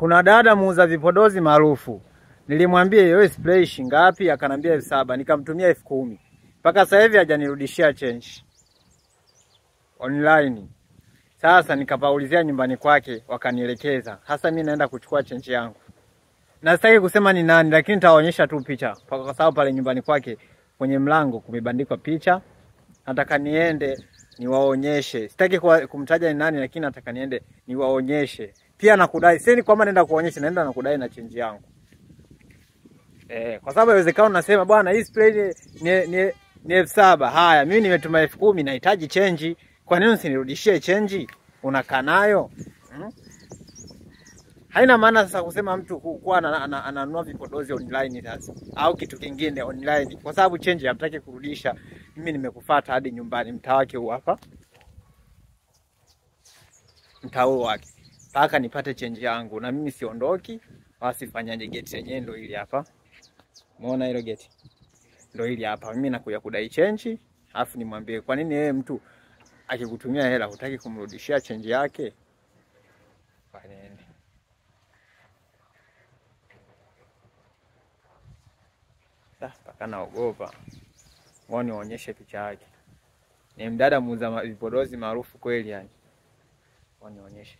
Kuna dada muuza vipodozi maarufu. Nilimwambia hiyo spray shilingi ngapi, akanambia 7,000, nikamtumia 10,000. Mpaka sasa hivi hajanirudishia change. Online. Sasa nikapaulizia nyumbani kwake wakanielekeza. Sasa mimi naenda kuchukua change yangu. Na sitaki kusema ni nani, lakini nitawaonyesha tu picha. Kwa sababu pale nyumbani kwake kwenye mlango kumebandikwa picha. Nataka niende niwaonyeshe. Sitaki kumtaja ni nani, lakini nataka niende niwaonyeshe. Pia nakudai, sio ni kwamba naenda kuonyesha, naenda nakudai na change yangu. Kwa sababu haiwezekani nasema bwana hii spray ni 7,000. Haya, mimi nimetuma 10,000, nahitaji change. Kwa nini usinirudishie change? Unakaa nayo? Haina maana sasa kusema mtu kuwa ananunua vipodozi online sasa au kitu kingine online, kwa sababu change hamtaki kurudisha. Mimi nimekufuata hadi nyumbani, mtaa wake huu hapa. Mtaa huu wake. Paka nipate change yangu na mimi siondoki. Basi fanyaje? Gate yenyewe ndio hili hapa. Umeona hilo gate? Ndio hili hapa. Mimi nakuja kudai change, alafu nimwambie kwa nini yeye mtu akikutumia hela hutaki kumrudishia change yake? Kwa nini? Sasa paka naogopa. Ngoja nionyeshe picha yake. Ni mdada muuza vipodozi maarufu kweli yani. Ngoja nionyeshe.